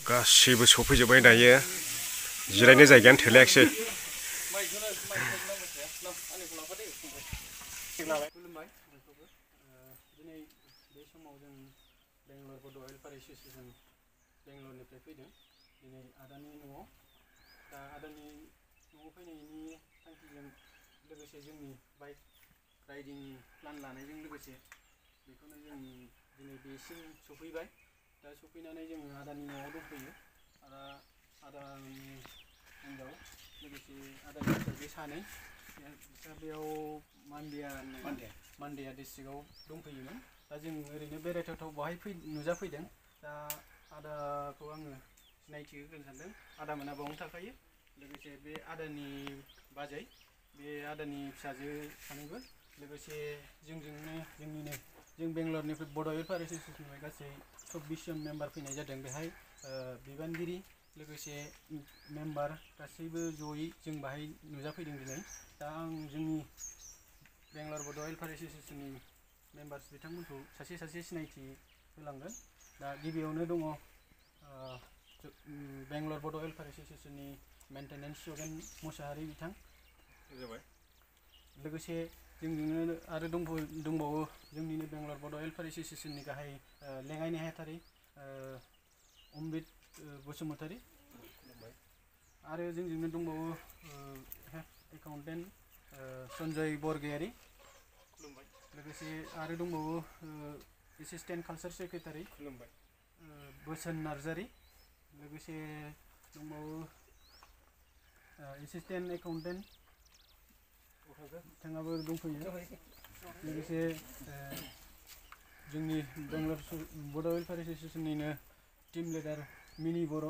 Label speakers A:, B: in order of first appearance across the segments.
A: गासिबो सफैजोबबाय दायो जिरायनो जायगायानो थोलायाखिसै
B: दिनै बे समाव जों बेंगलर बड' वेलफेयार एस'सिएशन बेंगलरनिफ्राय फैदों दिनै आदानि न'आव दा आदानि न'आव फैनायनि थांखिजों लोगोसे जोंनि बाइक राइडिं प्लान लानायजों लोगोसे बेखौनो जों दिनै बेसिम सफैबाय दा सफैनानै जोङो आदानि न'आव दंफैयो आदानि हिनजाव लोगोसे आदानि फिसाजो सानै दा बेयाव मान्डेया डिस्ट्रिक्टआव दंफैयोमोन दा जों ओरैनो बेरायथावथाव बाहाय नुजाफैदों दा आदाखौ आङो सिनायथि होग्रोनो सानदों आदामोना बावनो थाखायो लोगोसे बे आदानि बाजै बे आदानि फिसाजो सानैबो लोगोसे जों बेंगलरनिफ्राय बड' वेलफेयार एस'सिएशननिफ्राय गासै 24 जन मेम्बार फैनाय जादों बेहाय बिबानगिरि लोगोसे मेम्बार गासैबो जयै जों बाहाय नुजाफैदों दिनै दा आं जोंनि बेंगलर बड' वेलफेयार एस'सिएशननि मेम्बार्स बिथांमोनखौ सासे सासे सिनायथि होलांगोन दा गिबियावनो दङ बेंगलर बड' वेलफेयार एस'सिएशननि मेन्टेनेन्स जगेन मुसाहारि बिथां लोगोसे जोंजोंनो आरो दंबावो जोंनिनो बेंगलर बड' वेलफेयार एस'सिएशननि गाहाय लेङाइ नेहाथारि अमृत बसुमतारी आरो जोंजोंनो दंबावो एकाउन्टेन्ट सन्जय बरगयारी लोगोसे आरो दंबावो एसिस्टेन्ट कालचार सेक्रेटारि बोसोन नार्जारी लोगोसे दंबावो एसिस्टेन्ट एकाउन्टेन्ट बिथाङाबो दंफैयो लोगोसे जोंनि बेंगलर बड' वेलफेयार एस'सिएशननिनो टीम लिडार मिनि बर'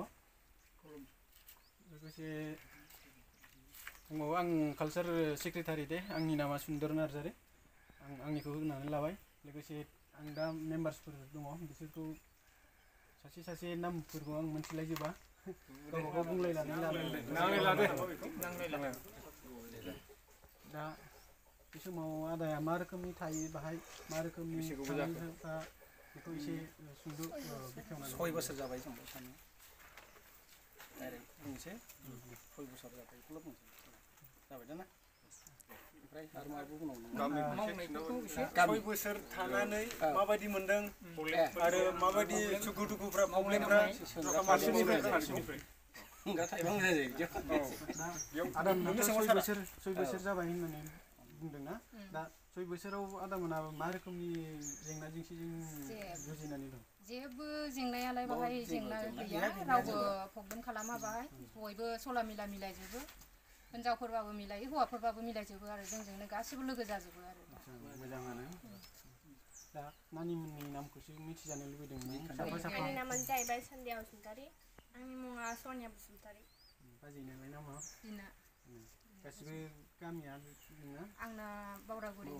B: लोगोसे दंबावो आं कालचार सेक्रेटारि दे आंनि नामा सुन्दर नार्जारी आंनिखौ होनानै लाबाय लोगोसे आं दा मेम्बार्सफोर दङ बिसोरखौ सासे सासे नामफोरखौ आं मोनथिलायजोबा गावबागाव बुंलायनानै लादों दा बे समाव आदाया मा रोखोमनि थायो बाहाय मा रोखोमनि बेखौ एसे सुंद' बेखेवनानै
C: 6 बोसोर जाबाय जों सानो डाइरेक्ट बुंनोसै 6 बोसोर जाबाय बेखौल' बुंसै जाबाय दा ना ओमफ्राय आरो माबो बुंनांगौ
D: 6 बोसोर थानानै माबायदि मोनदों आरो माबायदि सुखु दुखुफ्रा मावनायफ्रा फारसेनिफ्राय
B: आदामोना 6 बोसोर जाबाय होननानै बुंदोंना दा 6 बोसोराव आदामोना मा रोखोमनि जेंना जेंसिजों जुजिनानै दं
E: जेबो जेंनायालाय बाहाय जेंना गैया रावबो प्रब्लेम खालामा बाहाय बयबो सला मिला मिलायजोबो हिनजावफोरबाबो मिलायो हौवाफोरबाबो मिलायजोबो आरो जोंजोंनो गासिबो लोगो जाजोबो आरो
B: मोजाङानो दा नानिमोननि नामखौसो मिथिजानो लुबैदों
F: आंनि नामानो जाहैबाय सान्दिया बसुमतारी आंनि मुङा सनिया बसुमतारी
B: बाजैनालाय नामा
E: बिना
B: गासिबो गामिया नोंना
E: आंना बावरागुरि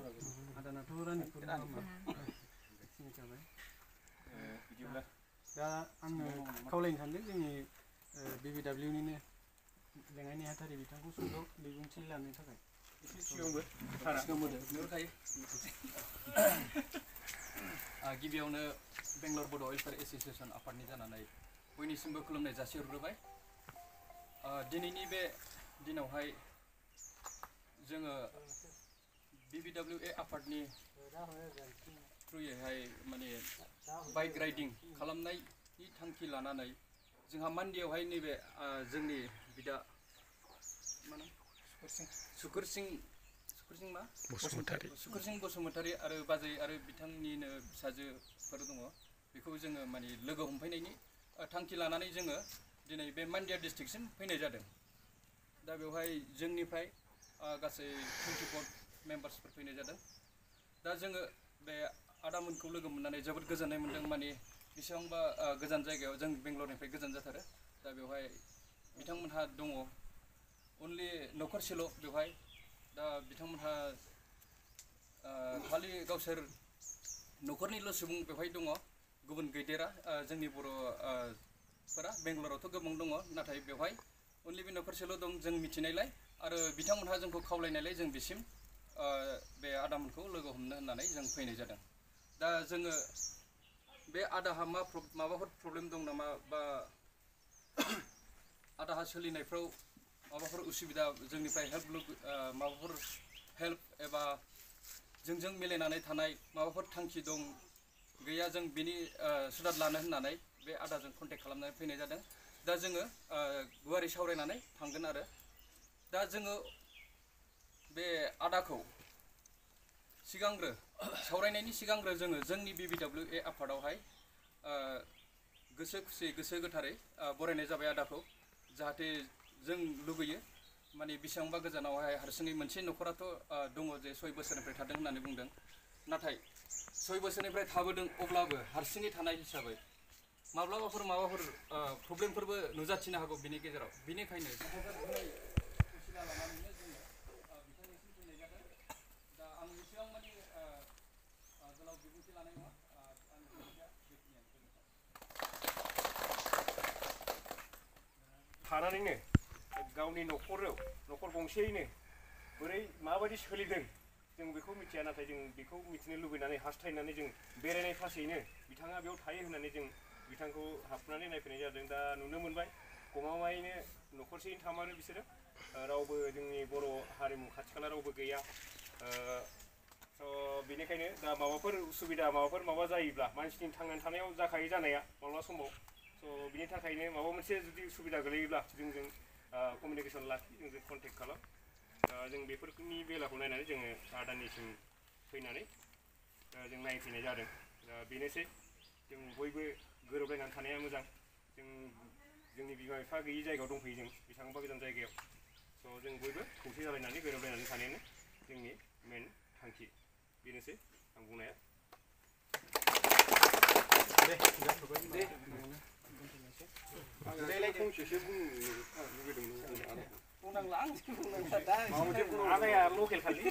B: आदानाथ' रानिपुर सिनायखाबाय दा आङो खावलायनो सानदों जोंनि BBWनिनो लेङाइ नेहाथारि बिथांखौ सुंद' बिबुंथि लानो थाखाय
C: गिबियावनो बेंगलर बड' वेलफेयार एस'सिएशन आफादनि जानानै बयनिसिमबो खुलुमनाय जासिहरग्रोबाय दिनैनि बे दिनावहाय जोङो BBWA आफादनि थ्रुयैहाय माने बाइक राइडिं खालामनायनि थांखि लानानै जोंहा मान्डेयावहाय नैबे जोंनि बिदा सुकुर सिं बसुमतारी आरो बाजै आरो बिथांनिनो फिसाजोफोर दङ बेखौ जोङो माने लोगो हमफैनायनि थांखि लानानै जोङो दिनै बे मान्डिया डिस्ट्रिक्टसिम फैनाय जादों दा बेवहाय जोंनिफ्राय गासै 24 मेम्बार्सफोर फैनाय जादों दा जोङो बे आदामोनखौ लोगो मोननानै जोबोद गोजोननाय मोन्दों माने बेसेबांबा गोजान जायगायाव जों बेंगलरनिफ्राय गोजान जाथारो दा बेवहाय बिथांमोनहा दङ अनलि न'खरसेल' बेवहाय दा बिथांमोनहा खालि गावसोर न'खरनिल' सुबुं बेवहाय दङ गुबुन गैदेरा जोंनि बर'फोरा बेंगलरावथ' गोबां दङ नाथाय बेवहाय अनलि बे न'खरसेल' दं जों मिथिनायलाय आरो बिथांमोनहा जोंखौ खावलायनायलाय जों बिसिम बे आदामोनखौ लोगो हमनो होननानै जों फैनाय जादों दा जोङो बे आदाहा माबाफोर प्रब्लेम दं नामा बा आदाहा सोलिनायफ्राव माबाफोर उसुबिदा जोंनिफ्राय माबाफोर हेल्प एबा जोंजों मिलायनानै थानाय माबाफोर थांखि दं गैया जों बिनि सुदाद लानो होननानै बे आदाजों कन्टेक्ट खालामनानै फैनाय जादों दा जोङो गुवारै सावरायनानै थांगोन आरो दा जोङो बे आदाखौ सिगांग्रो सावरायनायनि सिगांग्रो जोङो जोंनि BBWA आफादावहाय गोसो खुसियै गोसो गोथारै बरायनाय जाबाय आदाखौ जाहाथे जों लुगैयो माने बेसेबांबा गोजानावहाय हारसिङै मोनसे न'खराथ' दङ जे 6 बोसोरनिफ्राय थादों होननानै बुंदों नाथाय 6 बोसोरनिफ्राय थाबोदों अब्लाबो हारसिङै थानाय हिसाबै माब्लाबाफोर माबाफोर प्रब्लेमफोरबो नुजाथिनो हागौ बिनि गेजेराव बिनिखायनो लानानैनो जोङो बिथांनिसिम फैनाय जादों दा आं एसेबां माने गोलाव बिबुंथि लानाय नङा आं बिबुंथिया बेखिनियानो
A: थानानैनो गावनि न'खर गंसेयैनो बोरै माबायदि सोलिदों जों बेखौ मिथिया नाथाय जों बेखौ मिथिनो लुबैनानै हास्थायनानै जों बेरायनाय फासेयैनो बिथाङा बेयाव थायो होननानै जों बिथांखौ हाबनानै नायफैनाय जादों दा नुनो मोनबाय गमामायैनो न'खरसेयैनो थामारो बिसोरो रावबो जोंनि बर' हारिमु खाथि खाला रावबो गैया बेनिखायनो दा माबाफोर उसुबिदा माबा जायोब्ला मानसिनि थांनानै थानायाव जाखायो जानाया माब्लाबा समाव बिनि थाखायनो माबा मोनसे जुदि उसुबिदा गोलैयोब्ला जोंजों कमिउनिकेसन लाखि जोंजों कन्टेक्ट खालाम जों बेफोरनि बेलाखौ नायनानै जोङो आदानिसिम फैनानै जों नायफैनाय जादों दा बेनोसै जों बयबो गोरोबलायनानै थानाया मोजां जोंनि बिमा बिफा गैयि जायगायाव दंफैयो जों बेसेबांबा गोजान जायगायाव जों बयबो खौसे जालायनानै गोरोबलायनानै थानायानो जोंनि मेन थांखि बेनोसै आं बुंनाया
D: देलाय फंसेसो बुंनो लुबैदोंमोन आदाया लकेल खालि